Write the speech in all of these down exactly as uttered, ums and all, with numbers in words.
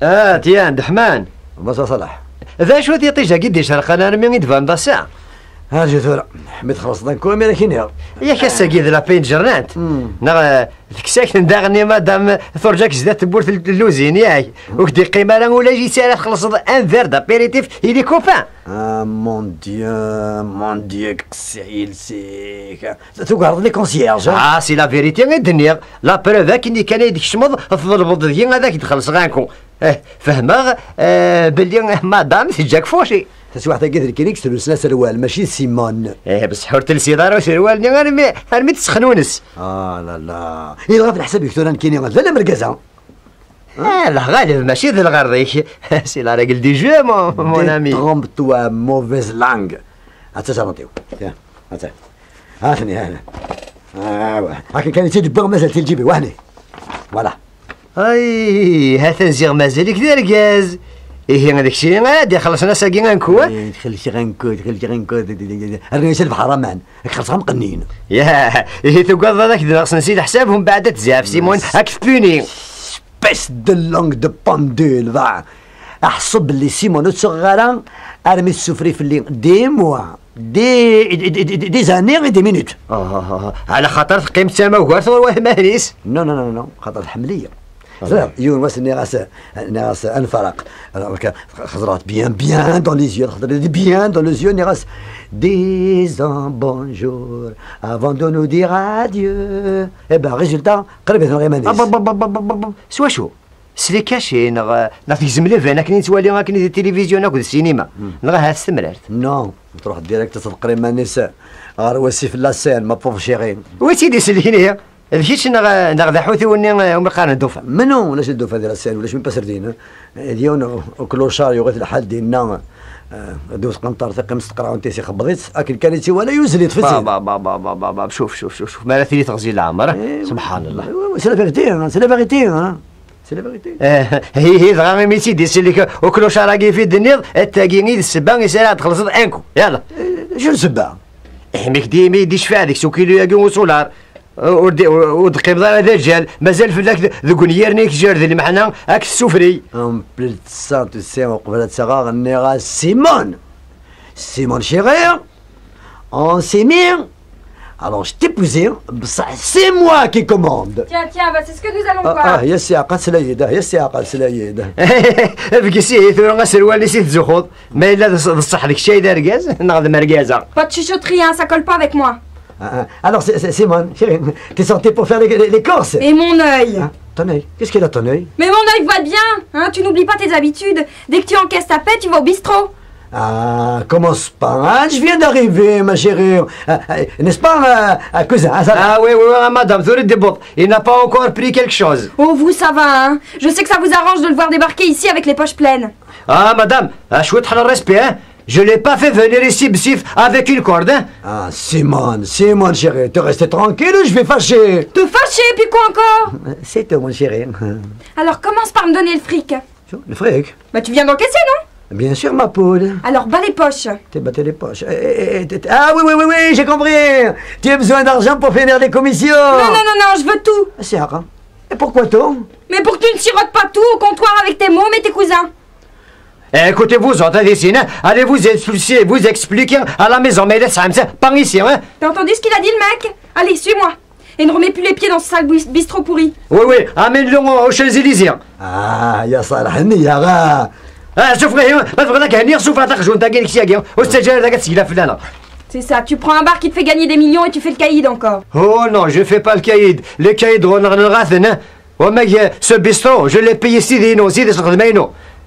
Ah, tiens, Deḥman. Massa Ṣaleḥ. D acu-t yiṭij-agi d-icerqen armi i d-tbaneḍ ass-a? Arju tura, mi txellṣeḍ anku, imir ad k-iniɣ. Yak ass-agi d la paye n tjernant? Hmm. Neɣ, eh, tekkes-ak-ten daɣen i madam turǧa-k zdat tewwurt n lluzin, yak? Ur k-d-iqqim ara ula d yiss ara txellṣeḍ un verre d'apéritif i les copains? Ah, mon Dieu, mon Dieu, qessiḥ yiles-ik. Tugareḍ les concierges, hein? Ah, c'est la vérité i d-nniɣ. La preuve, akken kan ay d-tkecmeḍ, tḍelbeḍ deg-i ad ak-d-xellṣeɣ anku. Eh, fehmeɣ, eh, belli madam teǧǧa-k fauché. Taswiɛt-agi d nekkini i yesrulsen aserwal, mačči d Simone. Eh, bessḥ ur telsiḍ ara aserwal-nni armi, armi d-tessexnunes. Ah, la, la. Yedɣa ɣef leḥsab-ik tura nekkini d ala mergaza. Ah, la ɣaleb, mačči d lɣerḍ-ik. C'est la règle du jeu, mon, mon ami. Détrompe-toi, mauvaise langue. Atta jarnṭ-iw. Tiens, atta. Hatni, ha. Ah, ouais. Akken kan i tt-id-wwiɣ, mazal-t di lǧib-iw, wahni. Voilà. Ay, ha-t-an ziɣ mazal-ik d argaz. Ihi, d kečč ara d-ixellṣen ass-agi anku, eh? Eh, txellṣeɣ anku, txellṣeɣ anku. Rnu-yas lbeḥr aman. Ad k-xellṣeɣ amqennin. Yah, ihi tugadeḍ ad ak-d-neɣsen si leḥsab, umbeɛd ad tezɛef Simone, ad k-tpuni. Espèce de langue de pendule, va. Aḥseb belli Simone ur tt-uɣeɣ ara armi tessufri fell-i des mois, des, des, des, des années et des minutes. Ah, ah, ah, ah. Ɛla xaṭer teqqim d tamagart ɣur watmaten-is. Non, non, non, non, xaṭer tḥemmel-iyi. Ah. Ẓriɣ, yiwen wass nniɣ-as, nniɣ-as ad nfaraq. Alors que xeẓreɣ bien, bien dans les yeux, xeẓreɣ bien dans les yeux, nniɣ-as, disons bonjour avant de nous dire adieu. Eh ben, résultat, qrib i tenɣa iman-is. Ab, ab, ab, ab, ab, ab, ab. S wacu? S les cachets, neɣ, neɣ tegzem les veines akken i nettwali akken di tilivizyu akked ssinima, hmm, neɣ ahat s temrart? Non, tṛuḥ direct tḍeqqer iman-is ɣer wasif n la scène, ma pauvre chérie. Wi tt-id-isellken ihi? D kečč neɣ, neɣ d aḥutiw-nni, eh, umi qqaren Dauphin? Mais non, ulac Dauphin di la scène, ulac même pas serdine. D yiwen u clochard yuɣ-it lḥal dinna, eh, d tqenṭert, iqqim s tqerɛunt-is, ixebbeḍ-itt, akken kan i tt-iwala yuzzel, yeṭṭef-itt-id. Ba, ba, ba, ba, ba, ba, ba, شوف، شوف، شوف، شوف، ma ara tili teɣzi leɛmer, eh? Eh, سبحان الله. Oui, oui, c'est la vérité, hein, c'est la vérité, hein. C'est la vérité. Eh, hi, hi, dɣa imi tt-id-isellek u clochard-agi i d-tenniḍ, d tagi i d ssebba i s ara d-txellṣeḍ anku. Yalla. Eh, acu n ssebba? Eh, mi k-d-, mi d-icfa deg-s ukilu-agi n usular, ur d-, ur d-teqqimeḍ ara d aǧal, mazal fell-ak d-, deg unyir-nni i k-jerden lmeḥna, ad k-tessufri. En plus de ça, tu sais, uqbel ad tt-aɣeɣ, nniɣ-as, Simone! Simone chérie, on s'est mis, alors je t'ai épousé, bṣaḥ c'est moi qui commande. Tiens, tiens, bah, c'est ce que nous allons voir. Ah, ah, ya ssiɛqa tesla-yi-d, ah, ya ssiɛqa tesla-yi-d. Bges ihi tura aserwal-is i tzuxxuḍ. Ma yella d ṣ-, d ṣṣeḥ d kečč ay d argaz, neɣ d mergaza? Pas de chuchotterie, hein, ça colle pas avec moi. Ah, ah. Alors, c'est, c'est, Simone, chérie, t'es sortie pour faire les, les, les courses? Et mon œil? Hein? Ton œil? Qu'est-ce qu'il a, ton œil? Mais mon œil voit bien, hein, tu n'oublies pas tes habitudes. Dès que tu encaisses ta paie, tu vas au bistrot. Ah, commence pas, hein, je viens d'arriver, ma chérie. Ah, ah, n'est-ce pas, euh, euh, cousin, hein, ça va? Ah oui, oui, oui, madame, tura d-yewweḍ. Il n'a pas encore pris quelque chose. Oh, vous, ça va, hein. Je sais que ça vous arrange de le voir débarquer ici avec les poches pleines. Ah, madame, ah, cwiṭ ḥala respect, hein. Je l'ai pas fait venir ici bsif avec une corde, hein. Ah, Simone, Simone chérie, te rester tranquille, je vais fâcher. Te fâcher, puis quoi encore? C'est tout, mon chéri. Alors commence par me donner le fric. Le fric? Bah tu viens d'encaisser, non? Bien sûr, ma poule. Alors bats les poches. T'es battu les poches. Eh, eh, eh, t'es- ah oui, oui, oui, oui, j'ai compris. Tu as besoin d'argent pour finir les commissions. Non, non, non, non, je veux tout. C'est rare. Et pourquoi tout? Mais pour que tu ne sirotes pas tout au comptoir avec tes mômes et tes cousins. Eh, écoutez, vous autres, ici, hein, allez vous expliquer, vous expliquer à la maison, mais laisse ça, pas ici, hein. T'as entendu ce qu'il a dit, le mec? Allez, suis-moi. Et ne remets plus les pieds dans ce sale bis- bistrot pourri. Oui, oui, amène-le aux, aux Champs-Élysées. Ah, ya Ṣaleḥ, nniya, ah. Ah, شوف غير، ما تبغى لك هني، شوف هذا خجون تاع كينك سياقي، واستجر ذاك السيلة فلانا. C'est ça, tu prends un bar qui te fait gagner des millions et tu fais le caïd encore. Oh non, je fais pas le caïd. Les caïds, on a le racine, hein. Oh, mais, euh, ce bistrot, je l'ai payé, c'est des noms, c'est des...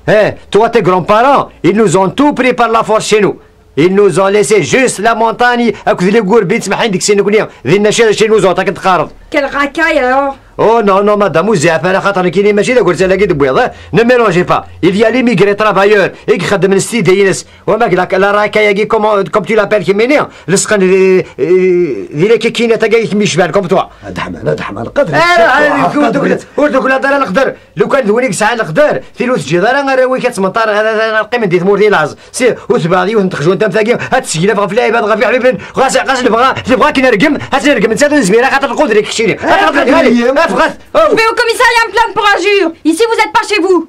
Eh, toi, tes grands-parents, ils nous ont tout pris par la force chez nous. Ils nous ont laissé juste la montagne, akked les gourbis, ttmeḥḥin deg-sen nekkni, d inna chez nous autres, akken teqqareḍ. Quelle racaille alors? Oh non, non, madame, ur zeɛɛef ara, xaṭer nekkini mačči d agertal-agi d-wwiḍ, eh? Ne mélangez pas. Il y a l'immigré travailleur, i ixeddmen s tidi-ines. Wama la, la racaille-agi, comme, comme tu l'appelles, kemmini, lesqen di, di, di la kikinat-agi i kem-yecban, comme toi. Ad ḥman, ad ḥman, qadr. Eh, ur d-, ur d-, ur d-tuklad ara leqder. Lukan d win i yesɛan leqder, tili ur teǧǧiḍ ara arraw-ik ad ttmenṭaren, ad, ad, ad qqimen di tmurt i laẓ. Si, ur tebɛeḍ yiwet n texjunt am tagi, ad tesseglaf ɣef lɛibad, ɣef iḥbiben, ɣas, ɣas nebɣa, nebɣa ad k-nergem, ad tt-nergem, netta ur nezmir ara, xaṭer lqudr-ik keččini. Ad tɣaṭer lqudr-ik, ffɣet! Oh! Je vais au commissariat me plaindre pour injure. Ici, vous êtes pas chez vous.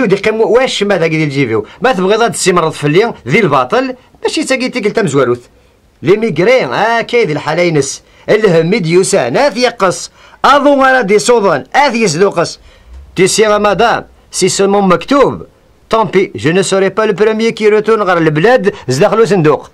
ur d-iqqim wacemma dagi di lǧib-iw. Ma tebɣiḍ ad d-tessimreḍ fell-i di lbaṭel, mačči d tagi i d tikkelt tamezwarut. L'immigré, akka i d lḥala-ines. Lhemm i d-yusan, ad t-yeqqes. Aḍu ara d-isuḍen, ad t-yesduqqes. Tu sais, ma madame, si c'est mon mektoub, tant pis, je ne serai pas le premier qui retourne ɣer leblad zdaxel usenduq.